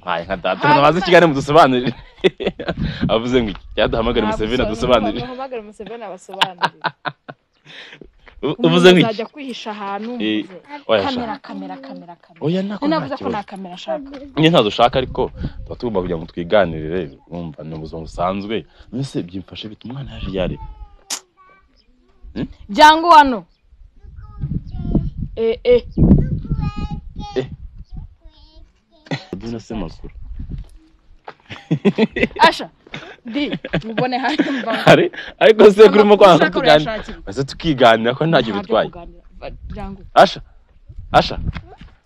Mpaye nka data namaze kiganiro mudusobanurire. Avuze ngo iki? Cyaduhamagara Museveni adusobanurire. Muhamagare Museveni abasobanurire. Uvuze ngo iki? Uzajya kwihisha ahantu. Oya kamera kamera kamera. Oya nako navuze ko nta kamera ashaka. Nyine ntazo ushaka ariko tuba tugomba kugira ngo twiganirire, urumva ni ubuzima busanzwe. Mbese byimfashe bite umwana yaje yari? Jangu hano. Dina se makuru. Asha di mubone hano mba. Ariko se kurimo kwanga tuganira. Base tukiganira ko ntacyo bitwaye. Jangu. Asha. Asha.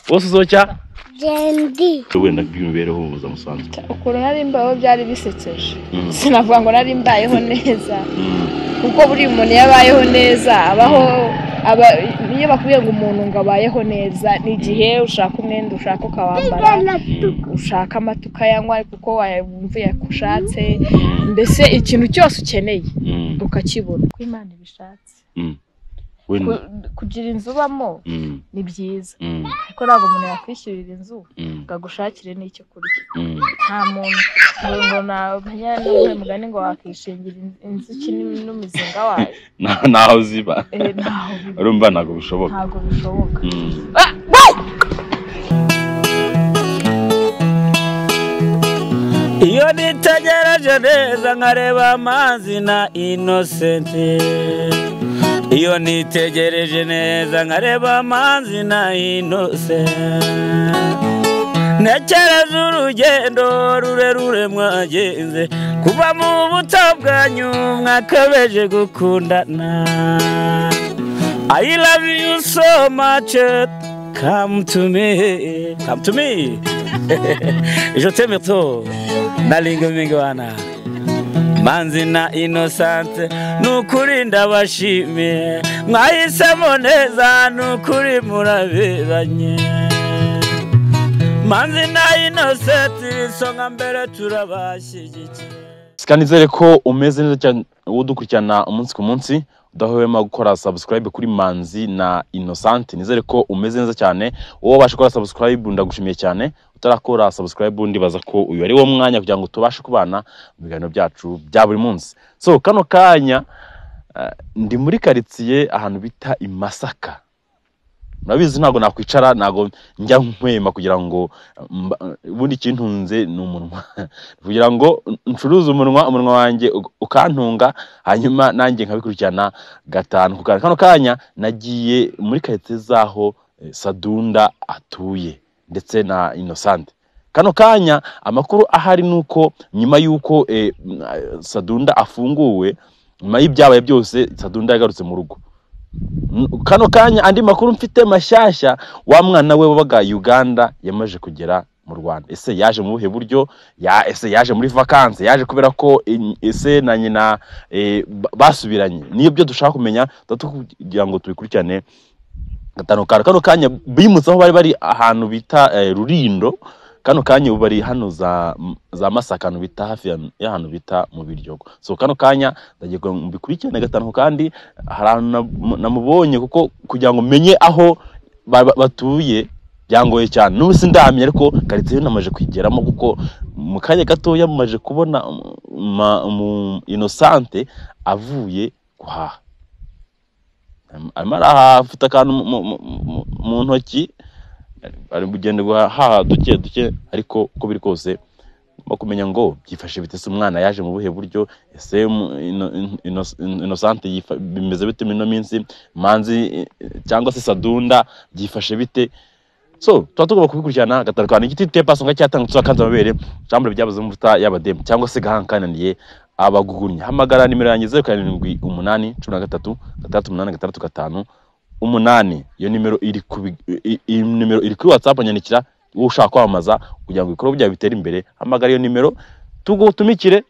Wose uzocya? Jendi. Wenda by'imibereho mu buzima busanzwe. Ukuntu nari mbayeho byari bisekeje. Sinavuga ngo nari mbayeho neza. Kuko buri muntu yabayeho neza abaho aba niyo bakubwiye ngo umuntu ngo abayeho neza ni igihe ushaka umwenda ushaka ukawambara, ushaka amata ukayanywa kuko wumva yakushatse, mbese ikintu cyose ukeneye ukakibona uko Imana ibishatse. Kugira inzu ubamo ni byiza, ariko ntabwo umuntu yakwishyurira inzu ngo agushakire n'icyo kurya. Nta muntu ngo namenya n'uwuhe mugani ngo wakishingira inzuki n'umuzinga wayo. Ntaho ziba. Urumva ntabwo bishoboka. Ntabwo bishoboka. Iyo nitegereje neza nkareba amazi na Innocent. Iyo nitegereje neza nkareba amazi na Innocent. Ntekereza urugendo rurerure mwagenze kuva mu buto bwanyu mwakabeje gukundana. I love you so much, come to me, come to me. Je t'aime trop, nalinga mingwana. Manzi na Innocent nukuri ndabashimiye, mwahisemo neza nukuri muraberanye. Manzi na Innocent isonga mbere turabashyigikiye. Sikanizere ko umeze neza cyane udukurikirana umunsi ku munsi, udahwema gukora subscribe kuri Manzi na Innocent. Nizere ko umeze neza cyane, wowe wabasha gukora subscribe ndagushimiye cyane. Utarakora subscribe ndibaza ko uyu ari wo mwanya kugira ngo tubashe kubana mu biganiro byacu bya buri munsi. So kano kanya ndi muri quartier ahantu bita i Masaka. Murabizi ntago nakwicara, ntago njya nkwema kugira ngo ubundi kintunze ni umunwa, kugira ngo ncuruze umunwa wanjye ukantunga, hanyuma nanjye nkabikurikirana gatanu ku kano kanya. Nagiye muri quartier zaho Sadunda atuye ndetse na Innocent. Kano kanya amakuru ahari nuko nyuma yuko Sadunda afunguwe, nyuma y'ibyabaye byose Sadunda yagarutse mu rugo. Kano kanya andi makuru mfite mashyashya, wa mwana we wabaga Uganda yamaje kugera mu Rwanda. Ese yaje mu buhe buryo? Ya ese yaje muri vacances, yaje kubera ko ese na nyina basubiranye? Niyo byo dushaka kumenya, kugira ngo tubikurikirane gatanu. Kano kanya bimutse aho bari bari ahantu bita Rurindo. Kano kanya ubu bari hano za Masaka, ahantu bita hafi y'ahantu bita mu Biryogo. So kano kanya ndagiye mbikurikirane gatanu, kandi hari ahantu namubonye kuko kugira ngo menye aho batuye byangoye cyane. N'ubu sindamye, ariko quartier namaje kwigeramo kuko mu kanya gatoya mumaje kubona Innocent avuye guhaha. Arimo arahaha afite akantu mu ntoki, ari kugenda guhaha duke duke, ariko uko biri kose ngomba kumenya ngo byifashe bite, se umwana yaje mu buhe buryo, ese Innocent bimeze bite muri ino minsi, Manzi cyangwa se Sadunda byifashe bite. So tuba tugomba kubikurikirana gatanu kandi. Igiti tepa songa cyatanga tuzakanze amabere jambo byabuze umuvuta y'abademu cyangwa se gahankananiye abagugunya. Hamagara nimero yanjye 078 13 68 65 8. Iyo nimero iri ku nimero iri kuri WhatsApp, nyandikira wowe ushaka kwamamaza kugira ngo ibikorwa byawe bitere imbere. Hamagara iyo nimero tugutumikire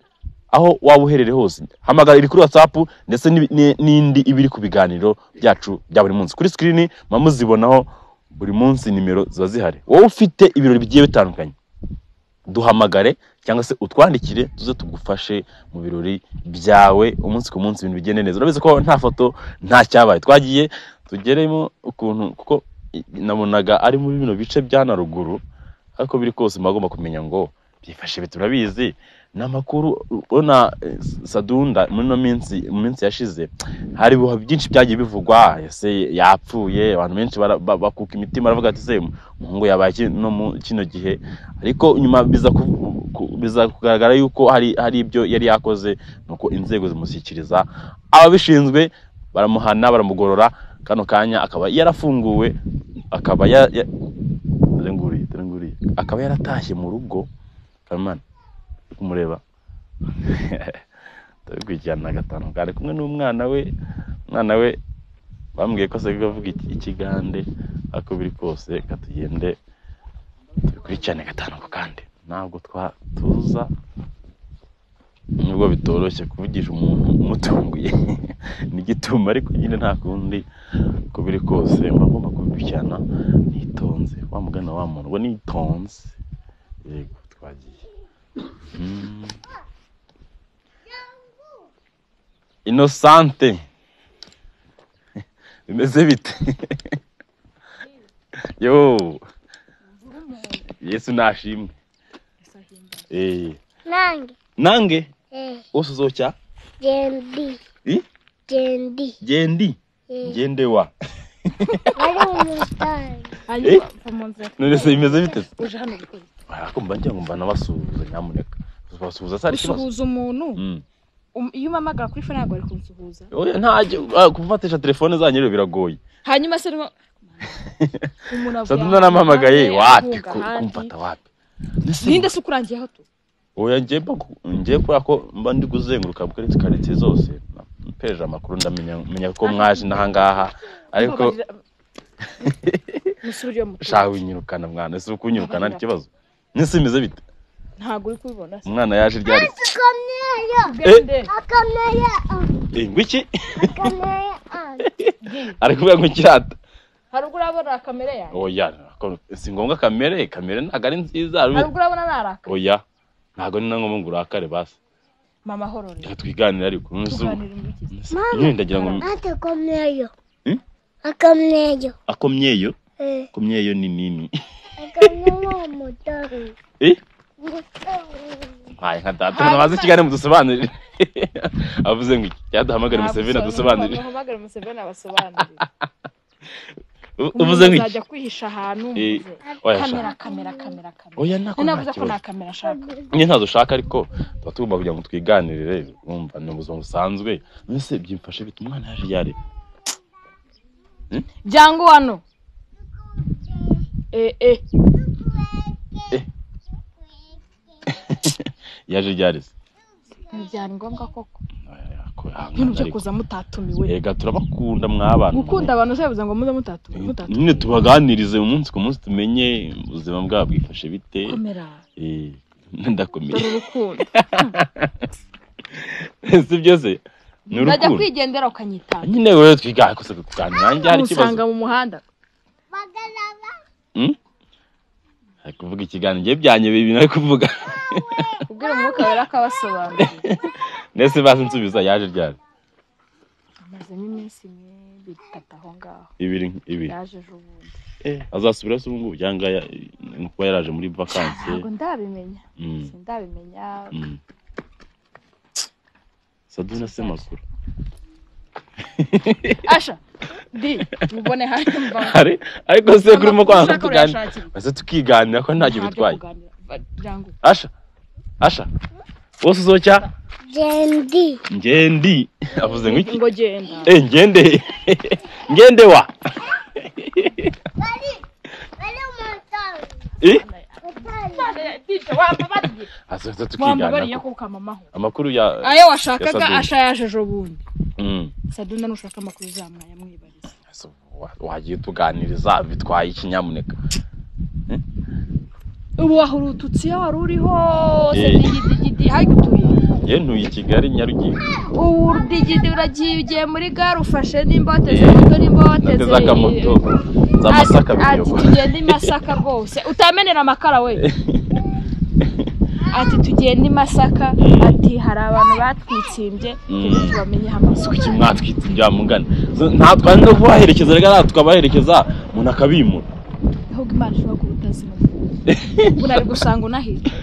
aho waba uherereye hose. Hamagara iri kuri WhatsApp ndetse n'indi ibiri ku biganiro byacu bya buri munsi. Kuri screen muzibonaho buri munsi, nimero ziba zihari. Wowe ufite ibirori bigiye bitandukanye duhamagare cyangwa se utwandikire tuze tugufashe mu birori byawe umunsi ku munsi, ibintu bigende neza. Urabizi ko nta foto nta cyabaye, twagiye tugeremo ukuntu kuko nabonaga ari muri bino bice bya Naruguru, Ariko biri kose mugomba kumenya ngo byifashe bite, turabizi n'amakuru. Ubona Sadunda muri no minsi, mu minsi yashize hari ibihuha byinshi byagiye bivugwa, ese yapfuye, abantu benshi bakuka imitima baravuga ati se umuhungu yabaye iki no mu kino gihe. Ariko nyuma biza kugaragara yuko hari ibyo yari yakoze, nuko inzego zimushyikiriza ababishinzwe baramuhana baramugorora. Kano kanya akaba yarafunguwe, akaba dore nguriye, dore nguriye. Akaba yaratashye mu rugo. Kamana kumureba turabikurikirana gatanu kari kumwe n'umwana we. Umwana we bambwiye ko asigaye avuga ikigande, ariko biri kose katugende tubikurikirane gatanu ku kandi. Ntabwo twatuza nubwo bitoroshye kuvugisha umuntu umutunguye n'igituma, ariko nyine nta kundi, uko biri kose mba ngomba kubikurikirana nitonze. Wa mugana wa muntu ngo nitonze. Yego twagiye. Innocente bimeze bite? Yo Yesu nashimwe. Nange. Nange? Wose uzocya? Gendi. Gendi. Gendi? Gende wa. Ari umutari. None se bimeze bite? Uje hano gukora iki? Ariko mba ngira ngo mba nabasuhuza nyamuneka. Basuhuza sari ikibazo. Usuhuza umuntu? Iyo umamagara kuri phone ntabwo ari kunsuhuza. Oya ntajye kufatisha telefone zanyu rero biragoye. Hanyuma se umuntu avuye. Sadunda nampamagaye wapi kumfata wapi? Ninde se ukurangiye hato? Oya ngiye kubera ko mba ndi kuzenguruka muri quartier zose. Mpeje amakuru ndamenya menya ko mwaje nahangaha, ariko musubire mu shawe nyirukana mwana, ese ukunyirukana ari kibazo. Nese imeze bite? Ntago uri kubibona se. Umwana yaje ryari? Akameye. Ngwiki? Ari kuvuga ngo kirata. Hari ubwo urabona kamere yawe? Oya, si ngombwa kamere, kamere ntago ari nziza. Hari ubwo urabona naraka? Oya. Ntago ni ngombwa ngo urakare basi. Mama horore. Reka twiganire ariko. Mama, ndagira ngo atakomyeyo. Akomyeyo. Akomyeyo? Akomyeyo ni nini? Akomyeyo mutari. Hayi nka data nabaze kiganire mudusobanurire. Avuze ngo cyaduhamagare Museveni adusobanurire. Aduhamagare Museveni abasobanurire. Uvuze ngo uzajya kwihisha ahantu kamera kamera kamera kamera. Oya nako navuze ko nta kamera ashaka. Nyine ntazo ushaka, ariko tuba tugomba kugira ngo twiganirire, urumva ni ubuzima busanzwe. None byimfashe bite? Umwana yaje yari Jangu hano. Yaje ryari se? Ntibyari ngombwa koko. Ibintu byo kuza mutatumiwe. Ega turabakunda mwabana. Gukunda abantu se ngo muze mutatumiwe. Nyine tubaganirize umunsi ku munsi tumenye ubuzima bwabo bwifashe bite. Komera. Ndakomeye. Urukundo. Si byo se? Ni urukundo. Ndajya kwigendera ukanyitanga. Nyine wewe twigaye ko se kuganira nanjye hari ikibazo. Usanga mu muhanda. Ari kuvuga ikiganiro ngiye byanyobeye ibintu ari kuvuga. Ubwira umwuka wera akabasobanurira. Nese basi nsubiza yaje ryari? Amazemo iminsi ibiri itatu aho ngaho. Ibiri. Yaje ejo bundi. Azasubira se ubu ngubu cyangwa kuba yaraje muri vacances? Ntabwo ndabimenya. Sindabimenya. Saduna se makuru. Asha di mubone hari mba. Ariko se kurimo kwanga tuganira. Base tukiganira ko ntacyo bitwaye. Asha. Asha. Wose uzocya? Gendi. Ngendi. Avuze ngo iki? Ngo genda. Ngende. Ngende wa. Bari umutari. Asoza tukiganira. Amakuru ya ayo washakaga Asha yaje ejo bundi. Sadunda nushaka amakuru zamwaya mwibariza. Wagiye tuganiriza bitwaye ikinyamuneka. Ubu wahurututse iyo wari uri hose digidi hagutuye. Ye ntuye Kigali Nyarugenge. Ubu digidi uragiye ugiye muri gare ufashe nimba wateze moto nimba wateze akamoto za Masaka biyogo. Ati tugende i Masaka rwose utamenera amakara we. Ati tugende i Masaka, ati hari abantu batwitsimbye tubamenye amakuru. Kuki mwatwitsimbye mungana? Nta no kubaherekeza rega natwe tukabaherekeza umuntu akabimura. Ahubwo Imana ishobora kuba utazi no Ubu nari gusanga unahicaye.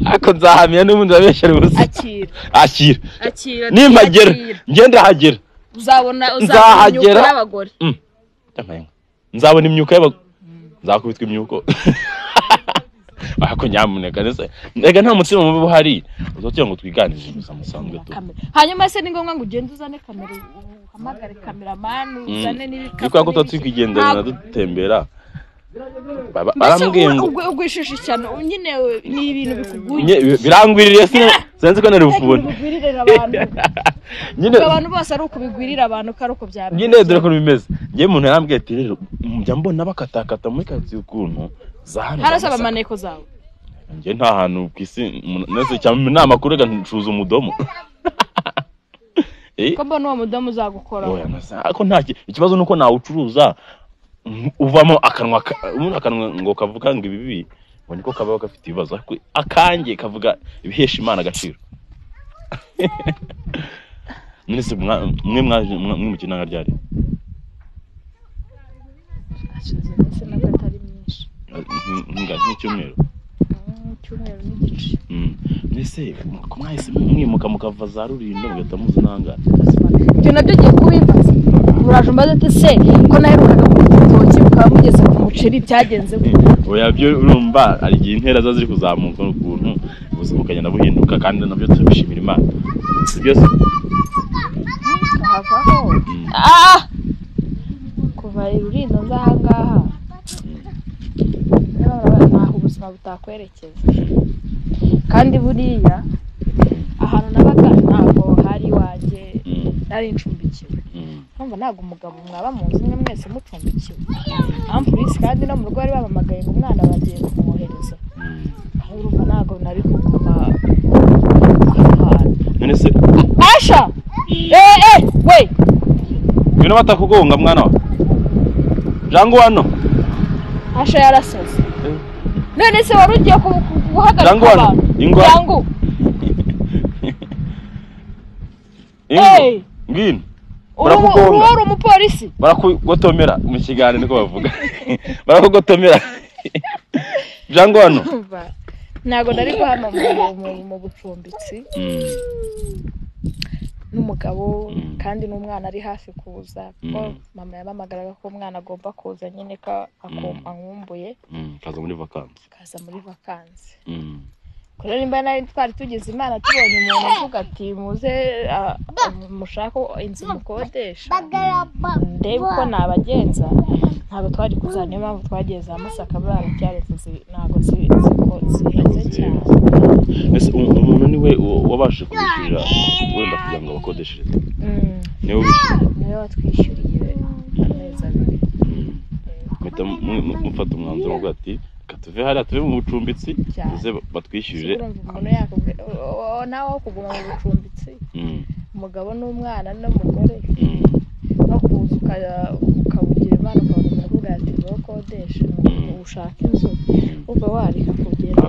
Ariko nzahamya n'ubundi urabeshyera ubusa. Akira. Akira. Akira. Nimpagera ngenda hagera. Uzabona imyuka y'abagore. Nzabona imyuka y'abagore. Nzakubitwa imyuko. Ariko nyamuneka ndetse rega nta mutsima mubi uhari uzogira ngo twiganirire gusa musanzwe tu. Hanyuma se ni ngombwa ngo ugende uzane kamera, uhamagare cameraman, uzane n'ibikapu. Niko ko tutwigendera dutembera. Barambwiye ngo ugwishisha cyane nyine ni ibintu bikuguye. Birangwiririye sinzi ko nari bukubone. Bigwirira abantu. Nyine abantu bose ari ukubigwirira abantu ko ari uko byaba. Nyine dore ko bimeze. Ngiye umuntu yarambwiye ati rero njya mbona bakatakata muri karitsiye ukuntu harasaba amaneko zawe. Ngiye nta hantu ku isi nese cyangwa inama kuri rega ncuza umudomo. Ko mbona uwo mudomo uzagukora. Oya ariko nta ikibazo nuko nawucuruza uvamo akanwa umuntu akanwa ngo kavuga ngo ibibi ngo niko kaba gafite ibibazo, ariko akange kavuga ibihesha Imana agaciro. Nese mwe mwe ryari? Ashize ndetse nabwo atari myinshi. Nk'icyumweru. Icyumweru n'igice. Nese ko mwahise mwimuka mukava za Rulindo mugahita muza nangana. Ibyo nabyo ngiye kubimbaza. Uraje umbaze ati se ko naherukaga ku rutoki mukaba mugeze ku muceri byagenze gute? Oya byo urumva hari igihe intera za ziri kuzamuka ukuntu ubuzima bukagenda buhinduka kandi nabyo turabishimira Imana. Si byose havaho. Kuva i Rulindo nza aha ngaha ntaho ubuzima butakwerekeza. Kandi buriya ahantu nabaga ntabwo hari iwanjye, nari ncumbikiwe. Urumva ntabwo umugabo mwaba mu nzu imwe mwese mucumbikiwe. Ampulisi kandi no mu rugo bari bamamagaye ngo umwana bagiye kumwohereza. Urumva ntabwo nari kuguma aho hantu. None se Asha! We! Ngwino batakugonga mwana wa. Jangu hano. Asha yarasaze. None se wari ugiye guhagarika abantu? Jangu. Ingo. Ngwino. Barakugonga. Uri umupolisi. Barakugotomera mu kiganiro niko bavuga. Barakugotomera. Jangu hano. Ntabwo nari guhama mu bucumbitsi. N'umugabo kandi n'umwana ari hafi kuza kuko mama yabamagaraga ko umwana agomba kuza nyine ko ankumbuye. Kaza muri vacances. Kaza muri vacances. Kuri nimba nari twari tugize Imana tubonye umuntu avuga ati muze mushaka inzu mukodesha ndebe uko nabagenza, ntabwo twari kuza. Niyo mpamvu twagiye za Masaka baracyaretse ntabwo zihenze cyane. Ese umuntu niwe wabashije kubishyurira wenda kugira ngo abakodeshereze? Niwe ubishyura? Niwe watwishyuriye amezi abiri. Mpita mufata umwanzuro uvuga ati reka tuve hariya tuve mu bucumbitsi tuze batwishyurire. Umuntu yakubwira nawe wo kuguma mu bucumbitsi umugabo n'umwana n'umugore no kuza ukabugira Imana ukabona umuntu akubwira ati wowe ukodeshe ushaka inzu uba wareka kugenda.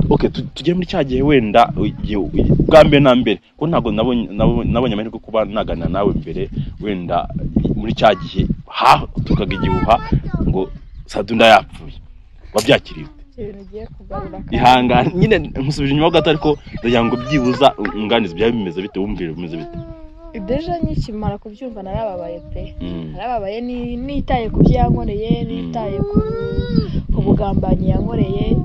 Okay, tujye muri cya gihe wenda bwa mbere na mbere ko ntabwo nabonye amahirwe kuba naganira nawe mbere, wenda muri cya gihe hatukaga igihuha ngo Sadunda yapfuye, wabyakiriye ute? Ihangane nyine nkusubije inyuma gato ariko ndagira ngo byibuza unganize byaba bimeze bite, wumvire bimeze bite. Deja nkikimara kubyumva narababaye pe. Narababaye nitaye ku byo yankoreye, nitaye ku bugambanyi yankoreye.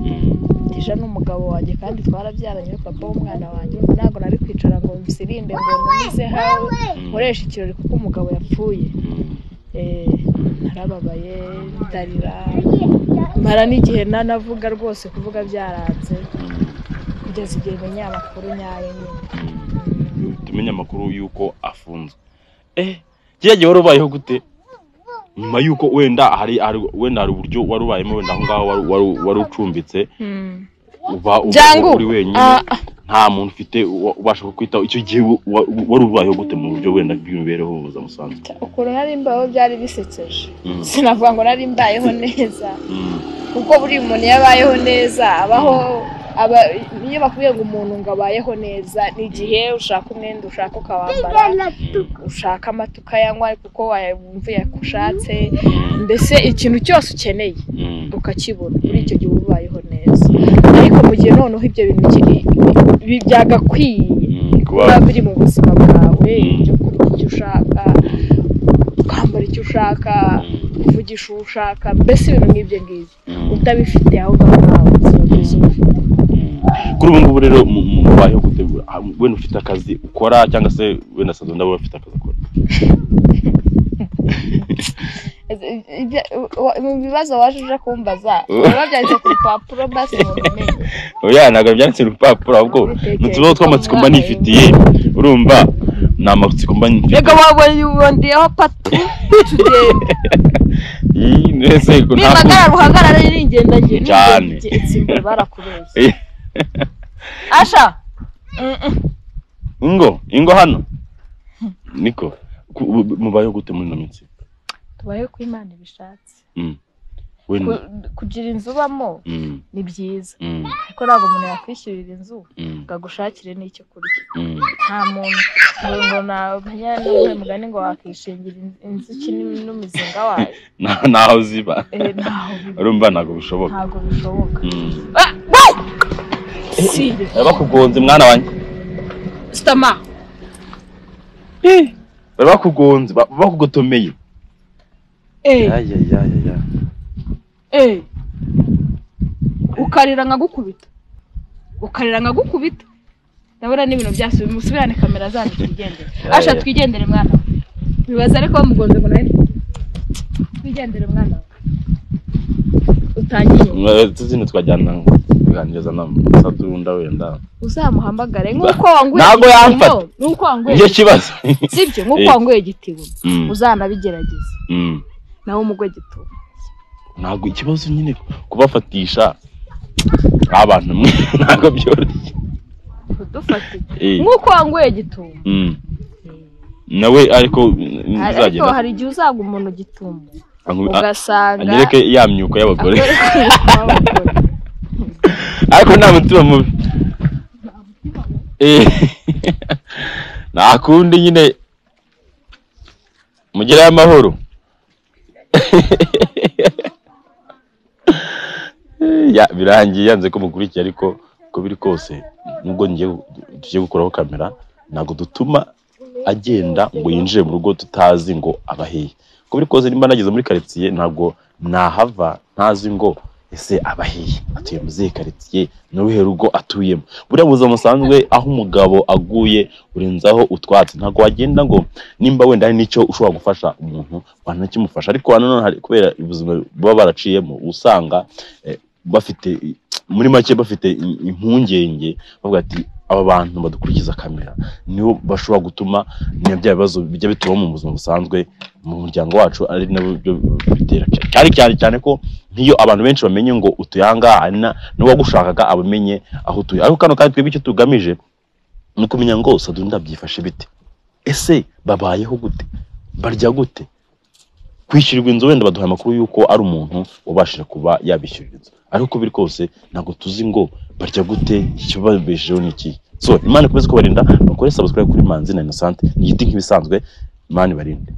Deja n'umugabo wanjye kandi twarabyaranye, papa w'umwana wanjye, ntabwo nari kwicara ngo nsirinde ngo ntumize hawe nkoreshe ikirori kuko umugabo yapfuye. Narababaye ndarira mara n'igihe nanavuga rwose kuvuga byaranze kugeza igihe menya amakuru nyayo nyine. Tumenye amakuru yuko afunzwe. Kiriya gihe wari ubayeho gute? Nyuma yuko wenda hari uburyo wari ubayemo wenda aho ngaho wari ucumbitse uba uri wenyine nta muntu ufite ubasha kukwitaho, icyo gihe wari ubayeho gute mu buryo wenda bw'imibereho mu buzima busanzwe? Ukuntu nari mbayeho byari bisekeje. Sinavuga ngo nari mbayeho neza kuko buri muntu yabayeho neza abaho Aba iyo bakubwiye ngo umuntu ngo abayeho neza, ni igihe ushaka umwenda ushaka ukawambara, ushaka amata ukayanywa kuko wumva yakushatse, mbese ikintu cyose ukeneye ukakibona, muri icyo gihe uba ubayeho neza. Ariko mu gihe noneho ibyo bintu byagakwiye kuba biri mu buzima bwawe, ibyo kurya icyo ushaka, kwambara icyo ushaka, kuvugisha uwo ushaka, mbese ibintu nk'ibyo ngibyo utabifite aho ngaho nta buzima bwiza uba ufite. Kuri ubu ngubu rero mubayeho gutegura, wenda ufite akazi ukora cyangwa se wenda Sadunda we afite akazi akora? Mu bibazo waje uje kumbaza biba byanditse ku rupapuro basi ngo umenye. Oya, ntabwo byanditse ku rupapuro, ahubwo ni utubazo tw'amatsiko mba nifitiye, urumva ni amatsiko mba nifitiye. Reka wabonyeho patu tugende. Nimagara ruhagarare n'ingendagenda cyane barakubeshye. Asha ingo hano niko mubayeho gute muri ino minsi? Tubayeho ko Imana ibishatse. Kugira inzu ubamo ni byiza, ariko ntabwo umuntu yakwishyurira inzu ngo agushakire n'icyo kurya. Nta muntu ngo namenya n'uwuhe mugani ngo wakishingira inzuki n'umuzinga wayo. Ntaho ziba, urumva ntabwo bishoboka. Ntabwo bishoboka. Bakugonze mwana wanjye. Sitama. Bakugonze, bakugotomeye. Ukarira nkagukubita. Ukarira nkagukubita. Ndabona n'ibintu byasubiye, musubirane kamera zanyu twigendere. Asha twigendere mwana. Bibaza ariko bamugonze ngo nawe twigendere mwana. Utangiye. Tuzino twajyana kuganiriza na Sadunda wenda. Uzamuhamagare nkuko wanguye. Ntabwo yamfata. Nkuko wanguye. Nicyo kibazo. Sibyo, nkuko wanguye igitibo. Uzanabigerageza. Nawe umugwe gitubo. Ntabwo ikibazo nyine kubafatisha abantu mwe ntabwo byoroshye. Kudufatisha. Nkuko wanguye gitumo. Nawe ariko nzagenda. Ariko hari igihe uzagwa umuntu gitumo. Ugasanga anyereke ya myuko y'abagore. Ariko nta mutima mubi. Nta kundi nyine mugire amahoro. Ya birangiye yanze ko mukurikiye, ariko uko biri kose nubwo ngiye tugiye gukuraho kamera ntabwo dutuma agenda ngo yinjire mu rugo tutazi ngo abaheye. Uko biri kose nimba nageze muri quartier ntabwo nahava ntazi ngo ese abaheye, atuye mu zihe quartier, n'uruhe rugo atuyemo. Buriya buzima busanzwe aho umugabo aguye urenzaho utwatsi, ntabwo wagenda ngo nimba wenda hari n'icyo ushobora gufasha umuntu wanakimufasha, ariko nanone kubera ubuzima baba baraciyemo usanga bafite muri make bafite impungenge, bavuga ati aba bantu badukurikiza kamera nibo bashobora gutuma bya bibazo bijya bituba mu buzima busanzwe mu muryango wacu, ari nabyo bitera cyane cyane cyane ko nk'iyo abantu benshi bamenye ngo utuye aha ngaha n'uwagushakaga abamenye aho utuye. Ariko kano kandi twebwe icyo tugamije ni ukumenya ngo Sadunda byifashe bite, ese babayeho gute, barya gute. Kwishyurirwa inzu wenda baduha amakuru y'uko ari umuntu wabashije kuba yabishyurira inzu, ariko uko biri kose ntabwo tuzi ngo barya gute, ikibabeshejeho ni iki. So Imana ikomeze kubarinda, bakore subscribe kuri Manzi na Innocent, ni igiti nk'ibisanzwe. Imana ibarinde.